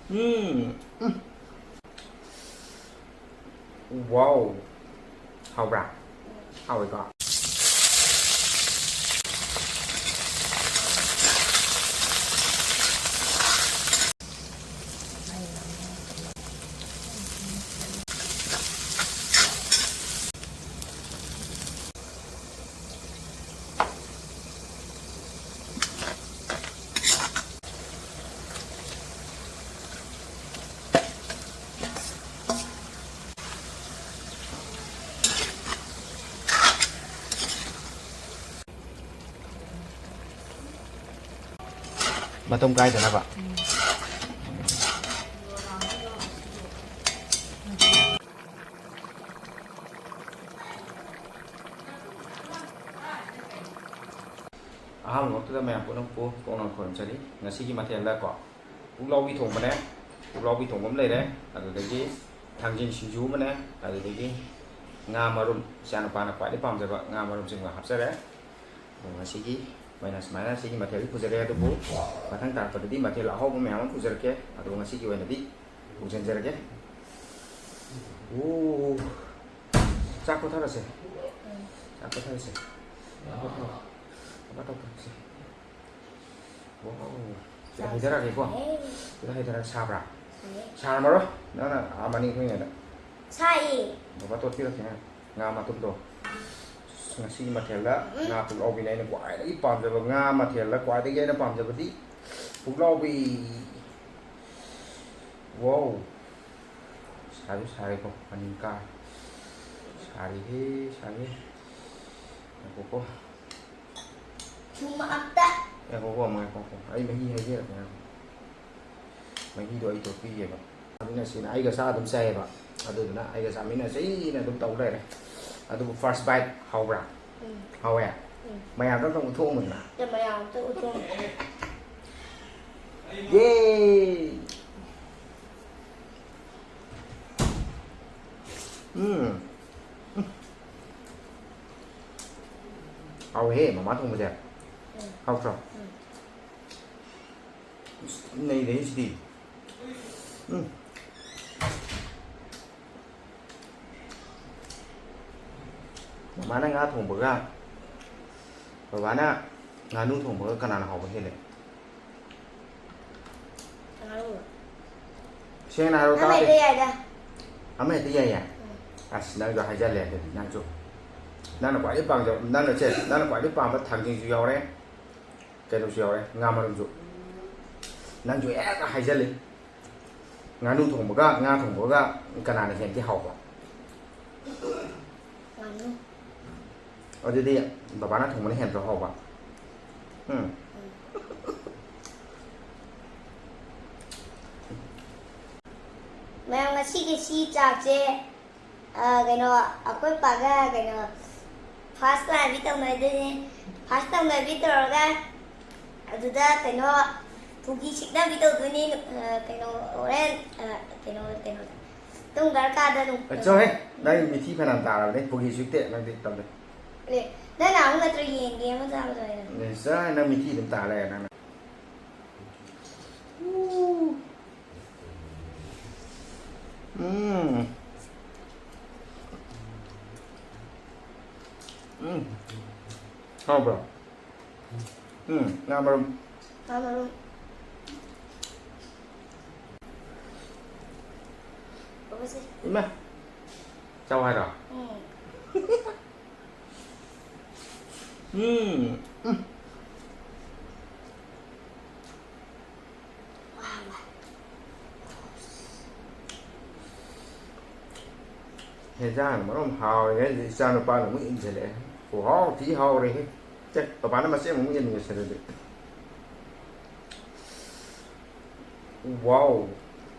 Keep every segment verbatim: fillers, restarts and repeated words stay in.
ꯎꯝ, ꯎꯝ꯫ ꯋꯥꯎ! ꯍꯥꯎꯕ꯭ꯔꯥ? ꯍꯥꯎꯋꯤꯀꯣ? ꯃꯇꯨꯝ ꯀꯥꯏꯗꯅꯕ꯫ ꯑꯍꯥꯟꯕꯃꯛꯇꯗ ꯃꯌꯥꯝ ꯄꯨꯝꯅꯃꯛꯄꯨ ꯀꯣꯛꯅ ꯈꯨꯔꯨꯝꯖꯔꯤ꯫ ꯉꯁꯤꯒꯤ ꯃꯊꯦꯜꯗ ꯀꯣ, ꯄꯨꯛꯂꯥꯎꯕꯤ ꯊꯣꯡꯕꯅꯦ, ꯄꯨꯛꯂꯥꯎꯕꯤ ꯊꯣꯡꯕ ꯑꯃ ꯂꯩꯔꯦ, ꯑꯗꯨꯗꯒꯤ ꯊꯥꯡꯖꯤꯡ ꯁꯤꯡꯖꯨ ꯑꯃꯅꯦ, ꯑꯗꯨꯗꯒꯤ ꯉꯥ ꯃꯔꯨꯝ, ꯏꯆꯥꯅꯨꯄꯥꯅ ꯈ꯭ꯋꯥꯏꯗꯩ ꯄꯥꯝꯖꯕ ꯉꯥ ꯃꯔꯨꯝꯁꯤꯃ ꯍꯥꯞꯆꯔꯦ꯫ ꯑꯗꯣ ꯉꯁꯤꯒꯤ ꯑꯣꯏꯅ ꯁꯨꯃꯥꯏꯅ ꯁꯤꯒꯤ ꯃꯊꯦꯜꯗꯤ ꯄꯨꯖꯔꯦ, ꯑꯗꯨꯕꯨ ꯃꯊꯪ ꯇꯥꯔꯛꯄꯗꯗꯤ ꯃꯊꯦꯜ ꯑꯍꯥꯎꯕ ꯃꯌꯥꯝ ꯑꯃ ꯄꯨꯖꯔꯛꯀꯦ꯫ ꯑꯗꯣ ꯉꯁꯤꯒꯤ ꯑꯣꯏꯅꯗꯤ ꯄꯨꯖꯟꯖꯔꯒꯦ꯫ ꯑꯣ, ꯆꯥꯛ ꯀꯣꯊꯔꯁꯦ꯫ ꯆꯥꯛ ꯀꯣꯊꯔꯁꯦ꯫ ꯆꯥꯛ ꯀꯣꯊꯔꯣ꯫ ꯆꯥꯛ ꯀꯣꯊꯔꯁꯦ꯫ ꯋꯥꯎ꯫ ꯁꯤꯗ ꯍꯩꯊꯔꯛꯑꯒꯦꯀꯣ꯫ ꯁꯤꯗ ꯍꯩꯊꯔꯒ ꯁꯥꯕ꯭ꯔꯥ? ꯁꯥꯏꯌꯦ꯫ ꯁꯥꯔꯝꯃꯔꯣꯏ꯫ ꯅꯪꯅ ꯑꯥ ꯃꯅꯤꯡ ꯊꯣꯛꯏꯉꯩꯗ꯫ ꯁꯥꯏꯌꯦ꯫ ꯕꯕꯥ ꯇꯣꯠꯄꯤꯔꯛꯀꯦ ꯅꯪ꯫ ꯉꯥ ꯃꯇꯨꯝꯗꯣ꯫ ꯑꯁ, ꯉꯁꯤꯒꯤ ꯃꯊꯦꯜꯗ ꯎꯝ꯫ ꯉꯥ ꯄꯨꯛꯂꯥꯎꯕꯤꯅꯦ ꯑꯩꯅ ꯈ꯭ꯋꯥꯏꯗꯒꯤ ꯄꯥꯝꯖꯕ꯫ ꯉꯥ ꯃꯊꯦꯜꯗ ꯈ꯭ꯋꯥꯏꯗꯒꯤ ꯑꯩꯅ ꯄꯥꯝꯖꯕꯗꯤ ꯄꯨꯛꯂꯥꯎꯕꯤ꯫ ꯋꯥꯎ꯫ ꯁꯥꯁꯨ ꯁꯥꯔꯦꯀꯣ, ꯃꯅꯤꯡ ꯀꯥꯔꯦ꯫ ꯁꯥꯔꯤꯍꯦ, ꯁꯥꯔꯤꯍꯦ꯫ ꯉꯥꯏꯈꯣꯀꯣ꯫ ꯊꯨꯝ ꯑꯝꯇ꯫ ꯉꯥꯏꯈꯣꯀꯣ, ꯉꯥꯏꯈꯣꯀꯣ꯫ ꯑꯩ ꯃꯍꯤ ꯍꯩꯖꯔꯛꯀꯦ, ꯉꯥꯏꯈꯣ꯫ ꯃꯍꯤꯗꯣ ꯑꯩ ꯇꯣꯠꯄꯤꯒꯦꯕ꯫ ꯆꯥꯃꯤꯟꯅꯁꯦꯅ ꯑꯩꯒ ꯆꯥ ꯑꯗꯨꯝ ꯆꯥꯏꯌꯦꯕ꯫ ꯑꯗꯨꯗꯨꯅ ꯑꯩꯒ ꯆꯥꯃꯤꯟꯅꯁꯦꯅ ꯑꯗꯨꯝ ꯇꯧ ꯂꯩꯔꯦ꯫ ꯑꯗꯨꯕꯨ first bite ꯍꯥꯎꯕ꯭ꯔꯥ? ꯎꯝ꯫ ꯍꯥꯎꯋꯦ? ꯎꯝ꯫ ꯃꯌꯥꯝꯗ ꯑꯝꯇꯪ ꯎꯠꯊꯣꯛꯑꯝꯃꯨꯗꯅ꯫ ꯁꯦ, ꯃꯌꯥꯝ ꯑꯝꯇ ꯎꯠꯊꯣꯛꯑꯝꯃꯨ꯫ ꯌꯦ! ꯎꯝ꯫ ꯍꯥꯎꯋꯦꯍꯦ, ꯃꯃꯥ ꯊꯣꯡꯕꯁꯦ꯫ ꯎꯝ꯫ ꯍꯥꯎꯇ꯭ꯔꯣ? ꯎꯝ꯫ ꯑꯁ, ꯅꯩꯔꯦꯍꯦ ꯁꯤꯗꯤ꯫ ꯎꯝ꯫ ꯃꯃꯥꯅ ꯉꯥ ꯊꯣꯡꯕꯒ ꯕꯕꯥꯅ ꯉꯥꯅꯨ ꯊꯣꯡꯕꯒ ꯀꯅꯥꯅ ꯍꯥꯎꯕ ꯍꯦꯜꯂꯦ? ꯉꯥꯅꯨ꯫ ꯁꯦꯡꯅ ꯍꯥꯏꯔꯣ, ꯑꯃ ꯇꯥꯗꯦ꯫ ꯍꯦꯛꯇ ꯌꯥꯏꯗ꯫ ꯑꯃ ꯍꯦꯛꯇ ꯌꯥꯏꯌꯦ? ꯎꯝ꯫ ꯑꯁ, ꯅꯪꯁꯨ ꯍꯥꯏꯖꯜꯂꯦ ꯑꯗꯨꯗꯤ, ꯅꯪꯁꯨ꯫ ꯅꯪꯅ ꯈ꯭ꯋꯥꯏꯗꯩ ꯄꯥꯝꯖꯕ, ꯅꯪꯅ, ꯁꯦ, ꯅꯪꯅ ꯈ꯭ꯋꯥꯏꯗꯩ ꯄꯥꯝꯕ ꯊꯥꯡꯖꯤꯡꯁꯨ ꯌꯥꯎꯔꯦ, ꯀꯩꯅꯣꯁꯨ ꯌꯥꯎꯔꯦ, ꯉꯥ ꯃꯔꯨꯝꯁꯨ꯫ ꯅꯪꯁꯨ ꯍꯦꯛꯇ ꯍꯥꯏꯖꯜꯂꯤ꯫ ꯉꯥꯅꯨ ꯊꯣꯡꯕꯒ ꯉꯥ ꯊꯣꯡꯕꯒ ꯀꯅꯥꯅ ꯍꯦꯟꯒꯦ ꯍꯥꯎꯕ? ꯉꯥꯅꯨ꯫ ꯑꯗꯨꯗꯤ ꯕꯕꯥꯅ ꯊꯣꯡꯕꯅ ꯍꯦꯟꯕ꯭ꯔꯣ ꯍꯥꯎꯕ? ꯎꯝ? ꯎꯝ꯫ ꯃꯌꯥꯝ, ꯉꯁꯤꯒꯤ ꯁꯤ ꯆꯥꯛꯁꯦ, ꯑ, ꯀꯩꯅꯣ, ꯑꯩꯈꯣꯏ ꯄꯥꯒ, ꯀꯩꯅꯣ, ꯐꯥꯔꯁ ꯇꯥꯕꯤ ꯇꯧꯅꯗꯣꯏꯅꯦ꯫ ꯐꯥꯔꯁ ꯇꯧꯅꯕꯤ ꯇꯧꯔꯒ ꯑꯗꯨꯗ, ꯀꯩꯅꯣ, ꯄꯨꯒꯤ ꯁꯤꯛꯅꯕꯤ ꯇꯧꯗꯣꯏꯅꯦ꯫ ꯑ, ꯀꯩꯅꯣ, ꯍꯣꯔꯦꯟ, ꯑ, ꯀꯩꯅꯣ, ꯀꯩꯅꯣꯗ, ꯇꯨꯝꯈ꯭ꯔꯀꯥꯟꯗ ꯑꯗꯨꯝ꯫ ꯑ, ꯆꯣꯍꯦ! ꯅꯪ ꯃꯤꯊꯤ ꯐꯅꯌꯥꯝ ꯇꯥꯔꯕꯅꯦ, ꯄꯨꯒꯤ ꯁꯤꯛꯇꯦ ꯅꯪꯗꯤ, ꯇꯜꯂꯦ꯫ ꯑꯦ, ꯅꯪ ꯅꯍꯥꯟꯃꯨꯛ ꯅꯠꯇ꯭ꯔꯣ ꯌꯦꯟꯒꯤ ꯑꯃ ꯆꯥꯕꯗꯣ ꯍꯥꯏꯅ? ꯑꯦ, ꯆꯣꯍꯦ, ꯅꯪ ꯃꯤꯊꯤ ꯑꯗꯨꯝ ꯇꯥ ꯂꯩꯔꯦ ꯅꯪꯅ꯫ ꯎꯝ꯫ ꯎꯝ꯫ ꯍꯥꯎꯕ꯭ꯔꯣ? ꯎꯝ, ꯉꯥ ꯃꯔꯨꯝ꯫ ꯉꯥ ꯃꯔꯨꯝ꯫ ꯕꯕꯥꯁꯦ꯫ ꯏꯃꯥ! ꯆꯥꯎ ꯍꯥꯏꯔꯣ? ꯎꯝ꯫ ꯎꯝ, ꯎꯝ꯫ ꯍꯦꯟꯖꯥꯡ ꯃꯔꯣꯟ ꯍꯥꯎꯔꯤꯉꯩꯁꯤꯗ ꯏꯆꯥ ꯅꯨꯄꯥꯅ ꯑꯃꯨꯛ ꯏꯟꯁꯤꯜꯂꯛꯑꯦ꯫ ꯈꯨꯍꯥꯎ ꯊꯤ ꯍꯥꯎꯔꯦꯍꯦ꯫ ꯁꯦ, ꯄꯄꯥꯅ ꯃꯆꯦꯠ ꯑꯃꯨꯛ ꯏꯟꯒꯦꯁꯦ ꯑꯗꯨꯗꯤ꯫ ꯋꯥꯎ!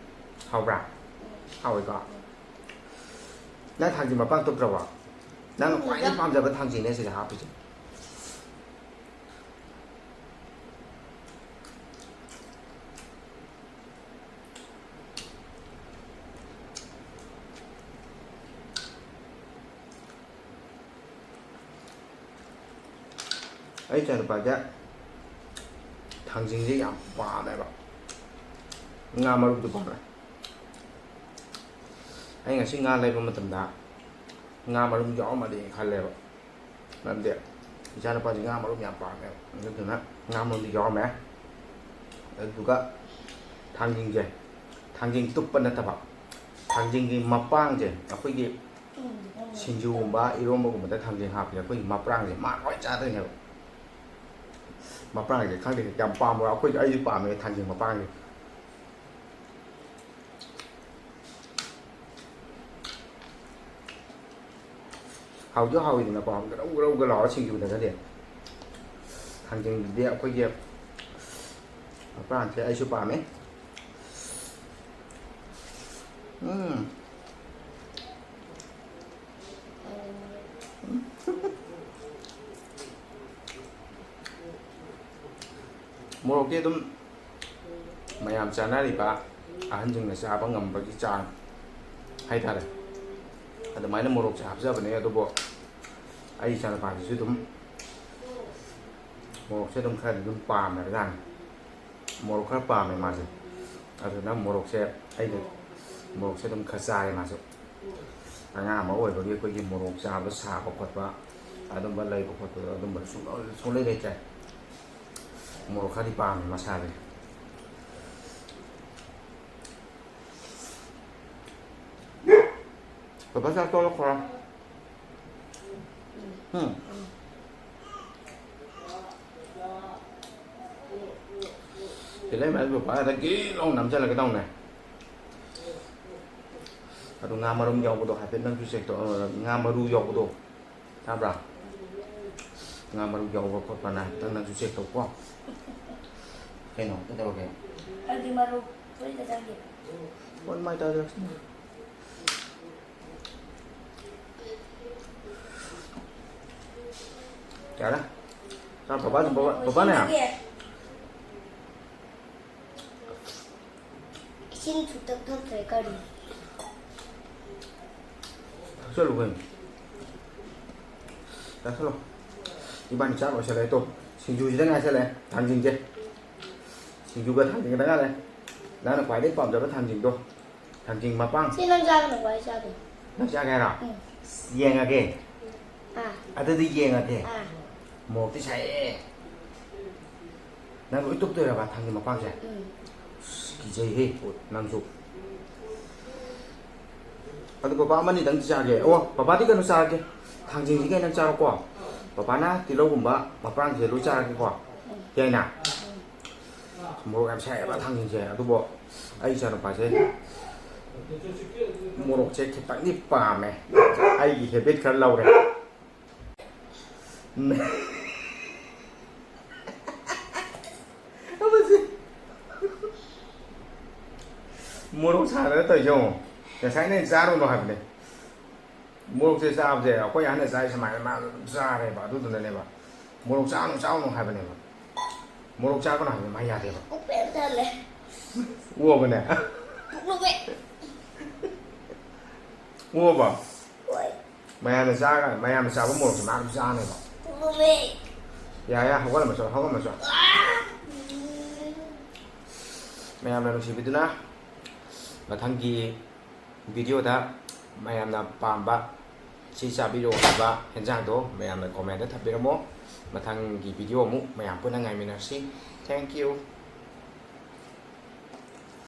ꯍꯥꯎꯕ꯭ꯔꯥ? ꯍꯥꯎꯋꯤꯀꯣ? ꯅꯪ ꯊꯥꯡꯖꯤꯡ ꯃꯄꯥꯟ ꯇꯨꯞꯇ꯭ꯔꯕꯣ? ꯅꯪꯅ ꯈ꯭ꯋꯥꯏꯗꯒꯤ ꯄꯥꯝꯖꯕ ꯊꯥꯡꯖꯤꯡꯅꯦ ꯁꯤꯗ ꯍꯥꯞꯄꯤꯁꯦ꯫ ꯑꯩ ꯏꯆꯥꯅꯨꯄꯥꯁꯦ ꯊꯥꯡꯖꯤꯡꯁꯦ ꯌꯥꯝ ꯄꯥꯝꯃꯦꯕ꯫ ꯉꯥ ꯃꯔꯨꯝꯗꯨ ꯄꯥꯝꯃꯦ꯫ ꯑꯩ ꯉꯁꯤ ꯉꯥ ꯂꯩꯕ ꯃꯇꯝꯗ ꯉꯥ ꯃꯔꯨꯝ ꯌꯥꯎꯔꯝꯃꯗꯤ ꯈꯜꯂꯦꯕ꯫ ꯃꯔꯝꯗꯤ ꯏꯆꯥꯅꯨꯄꯥꯁꯤ ꯉꯥ ꯃꯔꯨꯝ ꯌꯥꯝ ꯄꯥꯝꯃꯦꯕ꯫ ꯑꯗꯨꯗꯨꯅ ꯉꯥ ꯃꯔꯨꯝꯗꯤ ꯌꯥꯎꯔꯝꯃꯦ꯫ ꯑꯗꯨꯗꯨꯒ ꯊꯥꯡꯖꯤꯡꯁꯦ, ꯊꯥꯡꯖꯤꯡ ꯇꯨꯞꯄ ꯅꯠꯇꯕ, ꯊꯥꯡꯖꯤꯡꯒꯤ ꯃꯄꯥꯡꯁꯦ, ꯑꯩꯈꯣꯏꯒꯤ ꯁꯤꯡꯖꯨꯒꯨꯝꯕ ꯏꯔꯣꯝꯕꯒꯨꯝꯕꯗ ꯊꯥꯡꯖꯤꯡ ꯍꯥꯞꯄꯁꯦ, ꯑꯩꯈꯣꯏꯒꯤ ꯃꯄ꯭ꯔꯥꯡꯁꯦ ꯃꯥ ꯂꯣꯏ ꯆꯥꯗꯣꯏꯅꯦꯕ꯫ ꯃꯄ꯭ꯔꯥꯡꯁꯦ ꯈꯪꯗꯦ ꯀꯌꯥꯝ ꯄꯥꯝꯕ꯭ꯔꯣ, ꯑꯩꯈꯣꯏ, ꯑꯩꯁꯨ ꯄꯥꯝꯃꯦ ꯊꯥꯡꯖꯤꯡ ꯃꯄꯥꯡꯁꯦ꯫ ꯍꯥꯎꯁꯨ ꯍꯥꯎꯋꯤꯗꯅꯀꯣ, ꯒꯔꯧ ꯒꯔꯧꯒ ꯂꯥꯎꯔ ꯁꯤꯡꯖꯨꯗꯒꯗꯤ꯫ ꯊꯥꯡꯖꯤꯡꯗꯨꯗꯤ ꯑꯩꯈꯣꯏꯒꯤ ꯃꯄꯥꯟꯁꯦ ꯑꯩꯁꯨ ꯄꯥꯝꯃꯦ꯫ ꯎꯝ꯫ ꯃꯣꯔꯣꯛꯇꯤ ꯑꯗꯨꯝ ꯃꯌꯥꯝ ꯆꯥꯅꯔꯤꯕ, ꯑꯍꯟꯁꯤꯡꯅ ꯆꯥꯕ ꯉꯝꯕꯒꯤ ꯆꯥꯡ ꯍꯥꯏꯇꯥꯔꯦ, ꯑꯗꯨꯃꯥꯏꯅ ꯃꯣꯔꯣꯛꯁꯦ ꯍꯥꯞꯆꯕꯅꯦ꯫ ꯑꯗꯨꯕꯨ ꯑꯩ ꯏꯆꯥꯅꯨꯄꯥꯁꯤꯁꯨ ꯑꯗꯨꯝ ꯃꯣꯔꯣꯛꯁꯦ ꯑꯗꯨꯝ ꯈꯔꯗꯤ ꯑꯗꯨꯝ ꯄꯥꯝꯃꯦꯕꯖꯥꯠꯅꯤ꯫ ꯃꯣꯔꯣꯛ ꯈꯔ ꯄꯥꯝꯃꯦ ꯃꯥꯁꯦ꯫ ꯑꯗꯨꯅ ꯃꯣꯔꯣꯛꯁꯦ, ꯑꯩꯅ ꯃꯣꯔꯣꯛꯁꯦ ꯑꯗꯨꯝ ꯈꯔ ꯆꯥꯔꯦ ꯃꯥꯁꯨ꯫ ꯑꯉꯥꯡ ꯑꯃ ꯑꯣꯏꯕꯒꯤ ꯑꯩꯈꯣꯏꯒꯤ ꯃꯣꯔꯣꯛ ꯆꯥꯕꯗ ꯁꯥꯕ ꯈꯣꯠꯄ ꯑꯗꯨꯝꯕ ꯂꯩꯕ ꯈꯣꯠꯄꯗꯣ ꯑꯗꯨꯝꯕ ꯁꯨꯡꯂꯩ, ꯁꯨꯡꯂꯩ ꯂꯩꯇ꯭ꯔꯦ꯫ ꯃꯣꯔꯣꯛ ꯈꯔꯗꯤ ꯄꯥꯝꯃꯦ ꯃꯁꯥꯁꯦ꯫ ꯄꯄꯥ ꯆꯥꯛ ꯇꯣꯛꯂꯛꯈ꯭ꯔꯣ꯫ ꯎꯝ꯫ ꯁꯤꯗꯩ ꯃꯌꯥꯝ ꯄꯄꯥꯗ ꯒꯤ ꯂꯥꯎ ꯅꯝꯁꯤꯜꯂꯒꯦ ꯇꯧꯅꯦ꯫ ꯑꯗꯨ ꯉꯥ ꯃꯔꯨꯝ ꯌꯥꯎꯕꯗꯣ ꯍꯥꯏꯐꯦꯠ ꯅꯪꯁꯨ ꯆꯦꯛ ꯇꯧ, ꯉꯥ ꯃꯔꯨ ꯌꯥꯎꯕꯗꯣ꯫ ꯇꯥꯕ꯭ꯔꯥ? ꯉꯥ ꯃꯔꯨ ꯌꯥꯎꯕ ꯈꯣꯠꯄꯅ ꯍꯥꯏꯐꯦꯠꯇꯪ ꯅꯪꯁꯨ ꯆꯦꯛ ꯇꯧꯀꯣ꯫ ꯀꯩꯅꯣ? ꯀꯩꯗꯧꯔꯒꯦ? ꯑꯩꯗꯤ ꯃꯔꯨ ꯐꯨꯔꯤꯠꯇ ꯆꯪꯈꯤꯕ꯫ ꯑꯣ, ꯃꯥꯏ ꯇꯥꯖꯔꯛꯁꯅꯤ꯫ ꯌꯥꯔꯦ? ꯆꯥ, ꯕꯕꯥ, ꯕꯕꯥ, ꯕꯕꯥꯅꯦ? ꯏꯁꯤꯡ ꯁꯨꯡꯊꯛ ꯊꯛꯇ꯭ꯔꯦ ꯀꯔꯤ? ꯊꯛꯆꯜꯂꯨ ꯀꯩꯅꯣ꯫ ꯆꯥꯁꯜꯂꯣ꯫ ꯏꯕꯥꯅꯤ ꯆꯥꯛ ꯂꯣꯏꯁꯜꯂꯦ ꯇꯣ꯫ ꯁꯤꯡꯖꯨꯁꯤꯗ ꯉꯥꯏꯁꯜꯂꯦ꯫ ꯊꯥꯡꯖꯤꯡꯁꯦ꯫ ꯁꯤꯡꯖꯨꯒ ꯊꯥꯡꯖꯤꯡꯒꯗ ꯉꯥꯏꯔꯦ꯫ ꯅꯪꯅ ꯈ꯭ꯋꯥꯏꯗꯒꯤ ꯄꯥꯝꯖꯕ ꯊꯥꯡꯖꯤꯡꯗꯣ, ꯊꯥꯡꯖꯤꯡ ꯃꯄꯥꯡ꯫ ꯁꯤ ꯅꯪ ꯆꯥꯒꯅꯨꯀꯣ, ꯑꯩ ꯆꯥꯒꯦ꯫ ꯅꯪ ꯆꯥꯒꯦ ꯍꯥꯏꯔꯣ? ꯎꯝ꯫ ꯌꯦꯡꯉꯒꯦ꯫ ꯑꯥ꯫ ꯑꯗꯨꯗꯤ ꯌꯦꯡꯉꯒꯦ꯫ ꯑꯥ꯫ ꯃꯣꯔꯣꯛꯇꯤ ꯁꯥꯏꯌꯦ꯫ ꯅꯪ ꯂꯣꯏ ꯇꯨꯞꯇꯣꯏꯔꯕ ꯊꯥꯡꯖꯤꯡ ꯃꯄꯥꯡꯁꯦ? ꯎꯝ꯫ ꯑꯁ, ꯀꯤꯖꯩꯍꯦ ꯅꯪꯁꯨ꯫ ꯑꯗꯨ ꯄꯄꯥ ꯑꯃꯅꯤꯗꯪ ꯆꯥꯒꯦ꯫ ꯑꯣ, ꯄꯄꯥꯗꯤ ꯀꯩꯅꯣ ꯆꯥꯔꯒꯦ꯫ ꯊꯥꯡꯖꯤꯡꯁꯤ ꯀꯩꯅꯣ ꯆꯥꯔꯣꯀꯣ꯫ ꯄꯄꯥꯅ ꯇꯤꯜꯍꯧꯒꯨꯝꯕ ꯃꯄꯥꯡꯁꯦ ꯂꯣꯏ ꯆꯥꯔꯒꯦꯀꯣ꯫ ꯌꯥꯏꯅ? ꯃꯣꯔꯣꯛ ꯌꯥꯝ ꯁꯥꯏꯌꯦꯕ ꯊꯥꯡꯖꯤꯡꯁꯦ꯫ ꯑꯗꯨꯕꯨ ꯑꯩ ꯏꯆꯥꯅꯨꯄꯥꯁꯦ ꯃꯣꯔꯣꯛꯁꯦ ꯈꯤꯇꯪꯗꯤ ꯄꯥꯝꯃꯦ꯫ ꯑꯩꯒꯤ ꯍꯦꯕꯤꯠ ꯈꯔ ꯂꯧꯔꯦ꯫ ꯑꯃꯁꯦ ꯃꯣꯔꯣꯛ ꯁꯥꯗꯅ ꯇꯧꯔꯤꯁꯦ ꯌꯦꯡꯉꯣ꯫ ꯉꯁꯥꯏꯅ ꯑꯩꯅ ꯆꯥꯔꯨꯅꯣ ꯍꯥꯏꯕꯅꯦ꯫ ꯃꯣꯔꯣꯛꯁꯦ ꯆꯥꯕꯁꯦ ꯑꯩꯈꯣꯏ ꯑꯍꯟꯅ ꯆꯥꯔꯤ ꯁꯨꯃꯥꯏꯅ ꯃꯥ ꯑꯗꯨꯝ ꯆꯥꯔꯦꯕ꯫ ꯑꯗꯨꯗꯨꯅꯅꯦꯕ ꯃꯣꯔꯣꯛ ꯆꯥꯒꯅꯨ, ꯆꯥꯒꯅꯨ ꯍꯥꯏꯕꯅꯦꯕ꯫ ꯃꯣꯔꯣꯛ ꯆꯥꯒꯅꯨ ꯍꯥꯏꯕꯅꯦ, ꯃꯥ ꯌꯥꯗꯦꯕ꯫ ꯄꯨꯛ ꯄꯦꯟ ꯊꯜꯂꯦ꯫ ꯑꯣꯕꯅꯦ꯫ ꯄꯨꯛ ꯂꯨꯝꯃꯦ꯫ ꯑꯣꯕ꯫ ꯍꯣꯏ꯫ ꯃꯌꯥꯝꯅ ꯆꯥꯒ ꯃꯌꯥꯝꯅ ꯆꯥꯕ ꯃꯣꯔꯣꯛꯁꯦ ꯃꯥ ꯑꯗꯨꯝ ꯆꯥꯅꯦꯕ꯫ ꯄꯨꯛ ꯂꯨꯝꯃꯦ꯫ ꯌꯥ ꯌꯥ, ꯍꯧꯒꯠꯂꯝꯃꯁꯨ, ꯍꯧꯒꯠꯂꯝꯃꯁꯨ꯫ ꯑꯥ! ꯎꯝ꯫ ꯃꯌꯥꯝꯅ ꯅꯨꯡꯁꯤꯕꯤꯗꯨꯅ ꯃꯊꯪꯒꯤ ꯚꯤꯗꯤꯑꯣꯗ ꯃꯌꯥꯝꯅ ꯄꯥꯝꯕ ꯁꯤ ꯆꯥꯕꯤꯔꯛꯑꯣ ꯍꯥꯏꯕ ꯍꯦꯟꯖꯥꯡꯗꯣ ꯃꯌꯥꯝꯅ ꯀꯣꯃꯦꯟꯗ ꯊꯝꯕꯤꯔꯝꯃꯣ꯫ ꯃꯊꯪꯒꯤ ꯚꯤꯗꯤꯑꯣ ꯑꯃꯨꯛ ꯃꯌꯥꯝ ꯄꯨꯟꯅ ꯉꯥꯏꯃꯤꯟꯅꯔꯁꯤ꯫ Thank you꯫